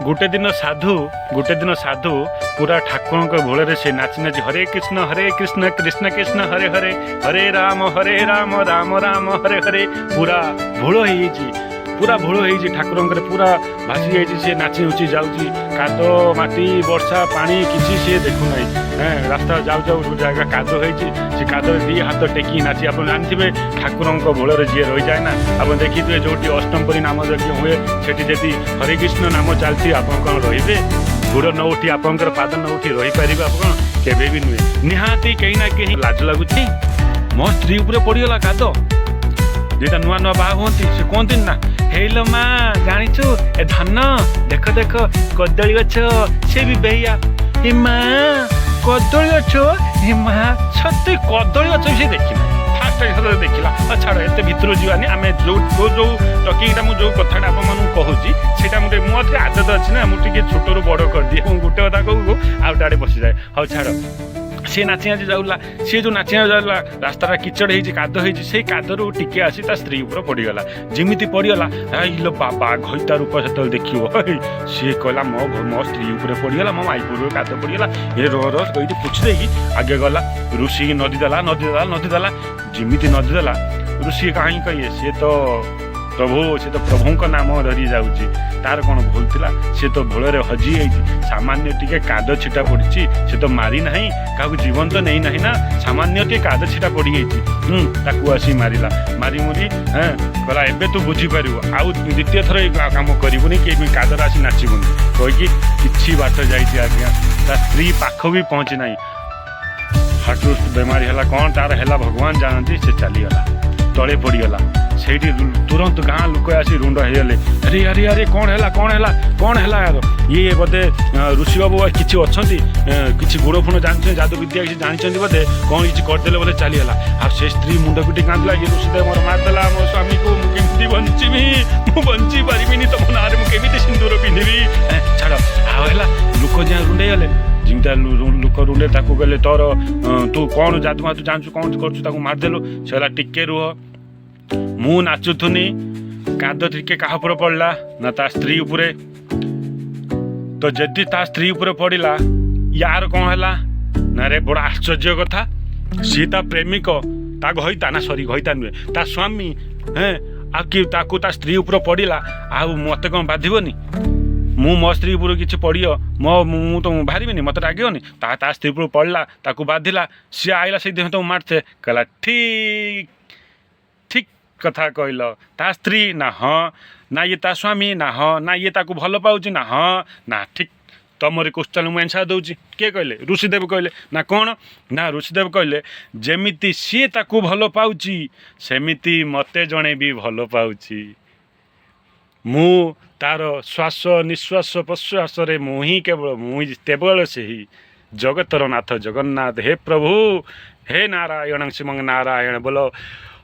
ଗୋଟେ ଦିନ ସାଧୁ ପୁରା ଠାକୁରଙ୍କ ଭୋଳରେ ସେ ନାଚି ନାଚି ହରେ କୃଷ୍ଣ ହରେ କୃଷ୍ଣ କୃଷ୍ଣ କୃଷ୍ଣ ହରେ ହରେ, ହରେ ରାମ ହରେ ରାମ ରାମ ରାମ ହରେ ହରେ, ପୁରା ଭୋଳ ହେଇଯାଇଛି, ପୁରା ଭୋଳ ହେଇଛି, ଠାକୁରଙ୍କର ପୁରା ଭାସି ଯାଇଛି। ସେ ନାଚି ନୁଚି ଯାଉଛି, କାଦ ମାଟି ବର୍ଷା ପାଣି କିଛି ସିଏ ଦେଖୁନାହିଁ। ହେଁ, ରାସ୍ତା ଯାଉ ଯାଉ ଗୋଟେ ଜାଗା କାଦ ହେଇଛି, ସେ କାଦରେ ଦି ହାତ ଟେକି ନାଚି। ଆପଣ ଜାଣିଥିବେ, ଠାକୁରଙ୍କ ଭୋଳରେ ଯିଏ ରହିଯାଏ ନା, ଆପଣ ଦେଖିଥିବେ, ଯୋଉଠି ଅଷ୍ଟମପରି ନାମ ଯଜ୍ଞ ହୁଏ, ସେଠି ଯଦି ହରେ କୃଷ୍ଣ ନାମ ଚାଲିଛି, ଆପଣ କ'ଣ ରହିବେ? ଗୋଡ଼ ନ ଉଠି, ଆପଣଙ୍କର ପାଦ ନ ଉଠି ରହିପାରିବେ ଆପଣ? କେବେ ବି ନୁହେଁ। ନିହାତି କେହି ନା କେହି ଲାଜ ଲାଗୁଛି, ମୋ ସ୍ତ୍ରୀ ଉପରେ ପଡ଼ିଗଲା କାଦ। ଯେଟା ନୂଆ ନୂଆ ବାହା ହୁଅନ୍ତି, ସେ କୁହନ୍ତିନି ନା, "ହେଇଲୋ ମା, ଜାଣିଛୁ, ଏ ଧନ, ଦେଖ ଦେଖ, କଦଳୀ ଗଛ।" ସେ ବି ବେହିଆ, "ଏ ମା, କଦଳୀ ଗଛ, ଏ ମା, ସତେ କଦଳୀ ଗଛ ବି ସେ ଦେଖିନା, ଫାଷ୍ଟ ଟାଇମ୍ ଦେଖିଲା।" ଆଉ ଛାଡ଼, ଏତେ ଭିତରୁ ଯିବାନି ଆମେ। ଯୋଉ ଯୋଉ ଯୋଉ ଟକିଂଟା, ମୁଁ ଯୋଉ କଥାଟା ଆପଣମାନଙ୍କୁ କହୁଛି, ସେଇଟା ମୁଁ ଟିକେ, ମୋ ଟିକେ ଆଦତ ଅଛି ନା, ମୁଁ ଟିକେ ଛୋଟରୁ ବଡ଼ କରିଦିଏ। ମୁଁ ଗୋଟେ କଥା କହୁ କହୁ ଆଉ ଗୋଟେ ଆଡ଼େ ବସିଯାଏ। ହଉ ଛାଡ଼। ସିଏ ନାଚି ନାଚି ଯାଉଥିଲା। ସିଏ ଯୋଉ ନାଚି ନାଚି ଯାଉଥିଲା, ରାସ୍ତାଟା କିଚଡ଼ ହେଇଛି, କାଦ ହେଇଛି, ସେଇ କାଦରୁ ଟିକେ ଆସି ତା ସ୍ତ୍ରୀ ଉପରେ ପଡ଼ିଗଲା। ଯେମିତି ପଡ଼ିଗଲା, ଇଲୋ ବାବା, ଘଇତା ରୂପ ସେତେବେଳେ ଦେଖିବ। ହେଇ, ସିଏ କହିଲା, "ମୋ ସ୍ତ୍ରୀ ଉପରେ ପଡ଼ିଗଲା, ମୋ ମାଇପ ଉପରେ କାଦ ପଡ଼ିଗଲା।" ଏ ର ର କହିକି ପୋଛି ଦେଇକି ଆଗେ ଗଲା, ଋଷି ନଦୀ ଦେଲା, ନଦୀ ଦେଲା, ନଦୀ ଦେଲା। ଯେମିତି ନଦୀ ଦେଲା, ଋଷି କାହିଁକି କହିବେ? ସିଏ ତ ପ୍ରଭୁ, ସେ ତ ପ୍ରଭୁଙ୍କ ନାମ ଧରି ଯାଉଛି। ତାର କ'ଣ ଭୁଲ ଥିଲା? ସେ ତ ଭୋଳରେ ହଜି ଯାଇଛି, ସାମାନ୍ୟ ଟିକେ କାଦ ଛିଟା ପଡ଼ିଛି। ସେ ତ ମାରି ନାହିଁ କାହାକୁ, ଜୀବନ ତ ନେଇନାହିଁ ନା, ସାମାନ୍ୟ ଟିକେ କାଦ ଛିଟା ପଡ଼ିଯାଇଛି। ତାକୁ ଆସି ମାରିଲା। ମାରି ମୁରି ହଁ କହିଲା, "ଏବେ ତୁ ବୁଝିପାରିବୁ, ଆଉ ଦ୍ୱିତୀୟ ଥର ଏଇ କାମ କରିବୁନି କି କାଦରେ ଆସି ନାଚିବୁନି" କହିକି କିଛି ବାଟ ଯାଇଛି ଆଜ୍ଞା, ତା ସ୍ତ୍ରୀ ପାଖ ବି ପହଞ୍ଚି ନାହିଁ, ହାର୍ଟ ବେମାରୀ ହେଲା, କ'ଣ ତାର ହେଲା ଭଗବାନ ଜାଣନ୍ତି। ସେ ଚାଲିଗଲା, ତଳେ ପଡ଼ିଗଲା ସେଇଠି। ତୁରନ୍ତ ଗାଁ ଲୋକ ଆସି ରୁଣ୍ଡ ହେଇଗଲେ। "ଆରେ ଆରେ ଆରେ, କ'ଣ ହେଲା, କ'ଣ ହେଲା, କ'ଣ ହେଲା ୟାର? ଇଏ ବୋଧେ ଋଷି ବାବୁ କିଛି ଅଛନ୍ତି, କିଛି ଗୁଣ ଫୁଣ ଜାଣିଛନ୍ତି, ଯାଦୁ ବିଦ୍ୟା କିଛି ଜାଣିଛନ୍ତି ବୋଧେ, କ'ଣ କିଛି କରିଦେଲେ ବୋଧେ, ଚାଲିଗଲା।" ଆଉ ସେ ସ୍ତ୍ରୀ ମୁଣ୍ଡ ପିଟି କାନ୍ଦିଲା, "ଇଏ ଋଷିଦେବ ମୋର ମାରିଦେଲା ମୋ ସ୍ୱାମୀକୁ, ମୁଁ କେମିତି ବଞ୍ଚିବି? ମୁଁ ବଞ୍ଚି ପାରିବିନି। ତମ ନାଁରେ ମୁଁ କେମିତି ସିନ୍ଦୁର ପିନ୍ଧିବି?" ଛାଡ଼। ଆଉ ହେଲା, ଲୋକ જ્યાં ରୁଣ୍ଡେଇଗଲେ, ଯେମିତିଆ ଲୋକ ରୁଣ୍ଡେ, ତାକୁ କହିଲେ, "ତୋର ତୁ କ'ଣ ଯାଦୁ ମାଦୁ ଜାଣିଛୁ? କ'ଣ କରୁଛୁ? ତାକୁ ମାରିଦେଲୁ।" ସେ ହେଲା, "ଟିକେ ରୁହ, ମୁଁ ନାଚୁଥୁନି, କାଦ ଟିକେ କାହା ଉପରେ ପଡ଼ିଲା ନା ତା ସ୍ତ୍ରୀ ଉପରେ। ତ ଯଦି ତା ସ୍ତ୍ରୀ ଉପରେ ପଡ଼ିଲା, ୟାର କ'ଣ ହେଲା ନା ରେ, ବଡ଼ ଆଶ୍ଚର୍ଯ୍ୟ କଥା, ସିଏ ତା ପ୍ରେମିକ, ତା ଘଇତା, ନା ସରି, ଘଇତା ନୁହେଁ, ତା ସ୍ୱାମୀ, ହେଁ, ଆଉ କି ତାକୁ ତା ସ୍ତ୍ରୀ ଉପରେ ପଡ଼ିଲା, ଆଉ ମୋତେ କ'ଣ ବାଧିବନି? ମୁଁ ମୋ ସ୍ତ୍ରୀ ଉପରୁ କିଛି ପଡ଼ିବ, ମୋ ମୁଁ ତ ବାହାରିବିନି, ମୋତେ ରାଗିବନି? ତା ତା ସ୍ତ୍ରୀ ଉପରୁ ପଡ଼ିଲା, ତାକୁ ବାଧିଲା, ସିଏ ଆଇଲା, ସେଇଦିନ ତ ମାରିଛେ।" କହିଲା, "ଠିକ୍ ଠିକ୍ କଥା କହିଲ। ତା ସ୍ତ୍ରୀ ନା ହଁ, ନା ଇଏ ତା ସ୍ୱାମୀ ନା ହଁ, ନା ଇଏ ତାକୁ ଭଲ ପାଉଛି ନା ହଁ, ନା ଠିକ୍ ତମରି କ୍ୱେଶ୍ଚନ୍ ମୁଁ ଆନ୍ସର୍ ଦେଉଛି।" କିଏ କହିଲେ? ଋଷିଦେବ କହିଲେ। ନା କ'ଣ ନା ଋଷିଦେବ କହିଲେ, "ଯେମିତି ସିଏ ତାକୁ ଭଲ ପାଉଛି, ସେମିତି ମୋତେ ଜଣେ ବି ଭଲ ପାଉଛି। ମୁଁ ତାର ଶ୍ୱାସ ନିଶ୍ୱାସ ପ୍ରଶ୍ୱାସରେ ମୁଁ ହିଁ କେବଳ, ମୁଁ ହିଁ କେବଳ ସେହି ଜଗତର ନାଥ ଜଗନ୍ନାଥ। ହେ ପ୍ରଭୁ, ହେ ନାରାୟଣ, ଶ୍ରୀମଙ୍ଗ ନାରାୟଣ ବୋଲ,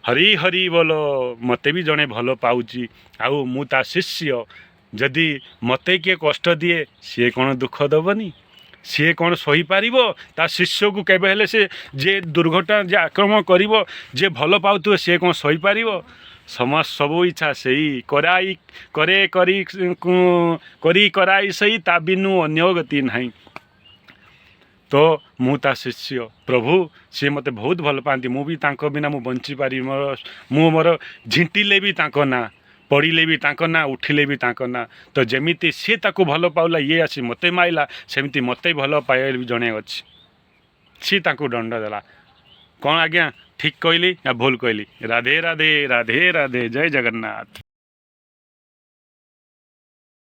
ହରି ହରି ବୋଲ। ମୋତେ ବି ଜଣେ ଭଲ ପାଉଛି ଆଉ ମୁଁ ତା ଶିଷ୍ୟ। ଯଦି ମୋତେ କିଏ କଷ୍ଟ ଦିଏ, ସିଏ କ'ଣ ଦୁଃଖ ଦେବନି? ସିଏ କ'ଣ ସହିପାରିବ? ତା ଶିଷ୍ୟକୁ କେବେ ହେଲେ ସେ ଯିଏ ଦୁର୍ଘଟଣା, ଯିଏ ଆକ୍ରମଣ କରିବ, ଯିଏ ଭଲ ପାଉଥିବ, ସିଏ କ'ଣ ସହିପାରିବ? ସମସ୍ତ ସବୁ ଇଚ୍ଛା ସେଇ କରାଇ କରେ, କରି କରି କରାଇ ସେଇ, ତା ବିନୁ ଅନ୍ୟ ଗତି ନାହିଁ। ତ ମୁଁ ତା ଶିଷ୍ୟ ପ୍ରଭୁ, ସିଏ ମୋତେ ବହୁତ ଭଲ ପାଆନ୍ତି। ମୁଁ ବି ତାଙ୍କ ବିନା ମୁଁ ବଞ୍ଚିପାରିବି? ମୁଁ ମୋର ଝିଣ୍ଟିଲେ ବି ତାଙ୍କ ନାଁ, ପଡ଼ିଲେ ବି ତାଙ୍କ ନାଁ, ଉଠିଲେ ବି ତାଙ୍କ ନାଁ। ତ ଯେମିତି ସିଏ ତାକୁ ଭଲ ପାଉଲା, ଇଏ ଆସି ମୋତେ ମାଇଲା, ସେମିତି ମୋତେ ଭଲ ପାଇବା ବି ଜଣେ ଅଛି।" ସିଏ ତାଙ୍କୁ ଦଣ୍ଡ ଦେଲା। କ'ଣ ଆଜ୍ଞା, ଠିକ୍ କହିଲି ନା ଭୁଲ କହିଲି? ରାଧେ ରାଧେ, ରାଧେ ରାଧେ, ଜୟ ଜଗନ୍ନାଥ।